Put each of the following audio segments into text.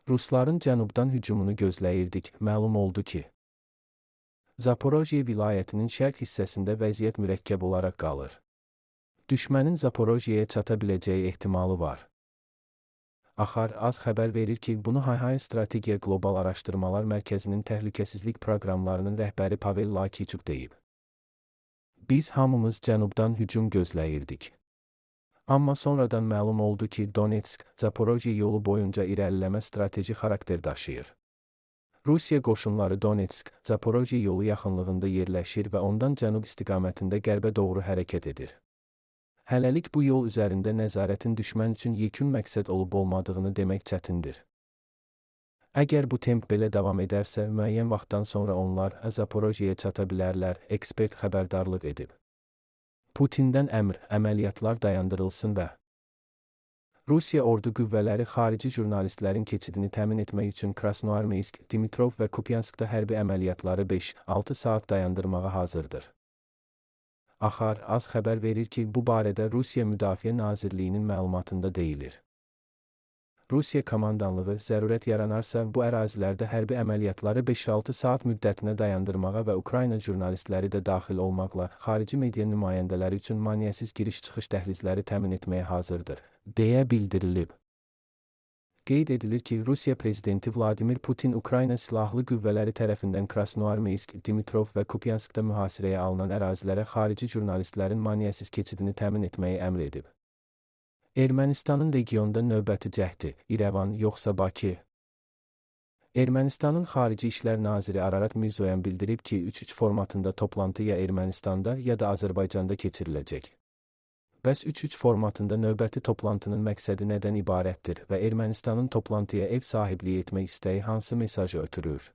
Rusların cənubdan hücumunu gözləyirdik, məlum oldu ki, Zaporojye vilayətinin şərq hissəsində vəziyyət mürəkkəb olaraq qalır. Düşmənin Zaporojyeyə çata biləcəyi ehtimalı var. Axar az xəbər verir ki, bunu Hayhay Strategiya Qlobal Araşdırmalar Mərkəzinin təhlükəsizlik proqramlarının rəhbəri Pavel Lakiçuk deyib. Biz hamımız cənubdan hücum gözləyirdik. Amma sonradan məlum oldu ki, Donetsk, Zaporojye yolu boyunca irəliləmə strateji xarakter daşıyır. Rusiya qoşunları Donetsk, Zaporojye yolu yaxınlığında yerləşir və ondan cənub istiqamətində qərbə doğru hərəkət edir. Hələlik bu yol üzərində nəzarətin düşmən üçün yekun məqsəd olub-olmadığını demək çətindir. Əgər bu temp belə davam edərsə, müəyyən vaxtdan sonra onlar Zaporojyeyə çata bilərlər, ekspert xəbərdarlıq edib. Putindən əmr, əməliyyatlar dayandırılsın və Rusiya ordu qüvvələri xarici jurnalistlərin keçidini təmin etmək üçün Krasnoarmeysk, Dimitrov və Kupyanskda hərbi əməliyyatları 5-6 saat dayandırmağa hazırdır. Axar az xəbər verir ki, bu barədə Rusiya Müdafiə Nazirliyinin məlumatında deyilir. Rusiya komandanlığı zərurət yaranarsa bu ərazilərdə hərbi əməliyyatları 5-6 saat müddətinə dayandırmağa və Ukrayna jurnalistləri də daxil olmaqla xarici media nümayəndələri üçün maneəsiz giriş-çıxış dəhlizləri təmin etməyə hazırdır, deyə bildirilib. Qeyd edilir ki, Rusiya prezidenti Vladimir Putin Ukrayna silahlı qüvvələri tərəfindən Krasnoarmeysk, Dimitrov və Kupyanskda mühasirəyə alınan ərazilərə xarici jurnalistlərin maneəsiz keçidini təmin etməyi əmr edib. Ermənistanın regionda növbəti cəhdi, İrəvan yoxsa Bakı? Ermənistanın Xarici İşlər Naziri Ararat Mirzoyan bildirib ki, 3-3 formatında toplantı ya Ermənistanda, ya da Azərbaycanda keçiriləcək. Bəs 3-3 formatında növbəti toplantının məqsədi nədən ibarətdir və Ermənistanın toplantıya ev sahibliyi etmək istəyi hansı mesajı ötürür?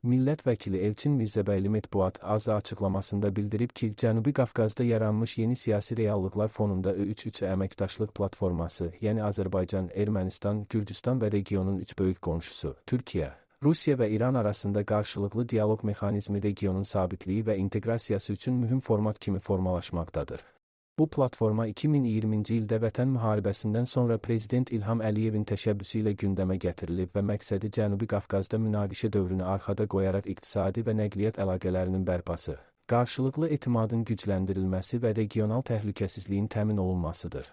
Millət vəkili Elçin Mirzəbəyli Mətbuat AZ açıqlamasında bildirib ki, Cənubi Qafqazda yaranmış yeni siyasi reallıqlar fonunda Ö3-3 əməkdaşlıq platforması, yəni Azərbaycan, Ermənistan, Gürcüstan və regionun üç böyük qonşusu, Türkiyə, Rusiya və İran arasında qarşılıqlı dialoq mexanizmi regionun sabitliyi və inteqrasiyası üçün mühüm format kimi formalaşmaqdadır. Bu platforma 2020-ci ildə Vətən müharibəsindən sonra Prezident İlham Əliyevin təşəbbüsü ilə gündəmə gətirilib və məqsədi Cənubi Qafqazda münaqişə dövrünü arxada qoyaraq iqtisadi və nəqliyyat əlaqələrinin bərpası, qarşılıqlı etimadın gücləndirilməsi və regional təhlükəsizliyin təmin olunmasıdır.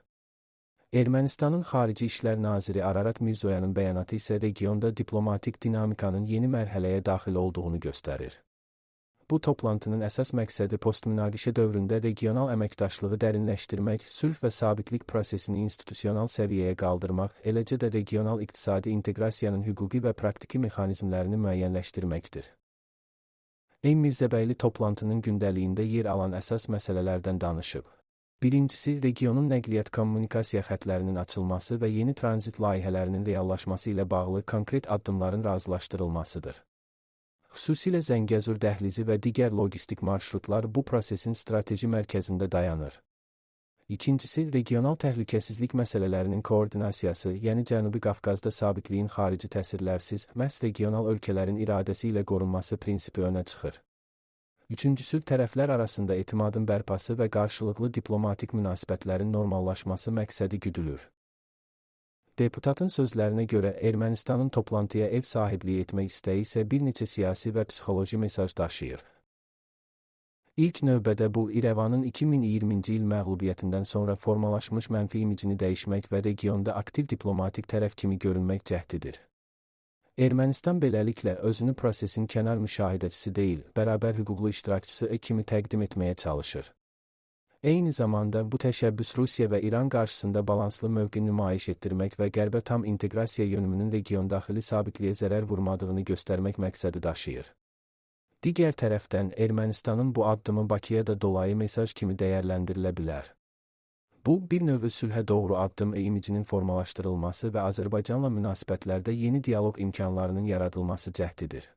Ermənistanın Xarici İşlər Naziri Ararat Mirzoyanın bəyanatı isə regionda diplomatik dinamikanın yeni mərhələyə daxil olduğunu göstərir. Bu toplantının əsas məqsədi postmünaqişə dövründə regional əməkdaşlığı dərinləşdirmək, sülh və sabitlik prosesini institusional səviyyəyə qaldırmaq, eləcə də regional iqtisadi inteqrasiyanın hüquqi və praktiki mexanizmlərini müəyyənləşdirməkdir. Mirzəbəyli toplantının gündəliyində yer alan əsas məsələlərdən danışıb. Birincisi, regionun nəqliyyat kommunikasiya xətlərinin açılması və yeni tranzit layihələrinin reallaşması ilə bağlı konkret addımların razılaşdırılmasıdır. Xüsusilə Zəngəzur dəhlizi və digər logistik marşrutlar bu prosesin strateji mərkəzində dayanır. İkincisi, regional təhlükəsizlik məsələlərinin koordinasiyası, yəni Cənubi Qafqazda sabitliyin xarici təsirlərsiz, məhz regional ölkələrin iradəsi ilə qorunması prinsipi önə çıxır. Üçüncüsü, tərəflər arasında etimadın bərpası və qarşılıqlı diplomatik münasibətlərin normallaşması məqsədi güdülür. Deputatın sözlərinə görə Ermənistanın toplantıya ev sahibliyi etmək istəyi isə bir neçə siyasi və psixoloji mesaj daşıyır. İlk növbədə bu, İrəvanın 2020-ci il məğlubiyyətindən sonra formalaşmış mənfi imicini dəyişmək və regionda aktiv diplomatik tərəf kimi görünmək cəhdidir. Ermənistan beləliklə özünü prosesin kənar müşahidəçisi deyil, bərabər hüquqlu iştirakçısı kimi təqdim etməyə çalışır. Eyni zamanda bu təşəbbüs Rusiya və İran qarşısında balanslı mövqe nümayiş etdirmək və Qərbə tam inteqrasiya yönümünün regiondaxili sabitliyə zərər vurmadığını göstərmək məqsədi daşıyır. Digər tərəfdən Ermənistanın bu addımı Bakıya da dolayı mesaj kimi dəyərləndirilə bilər. Bu, bir növ sülhə doğru addım imicinin formalaşdırılması və Azərbaycanla münasibətlərdə yeni dialoq imkanlarının yaradılması cəhdidir.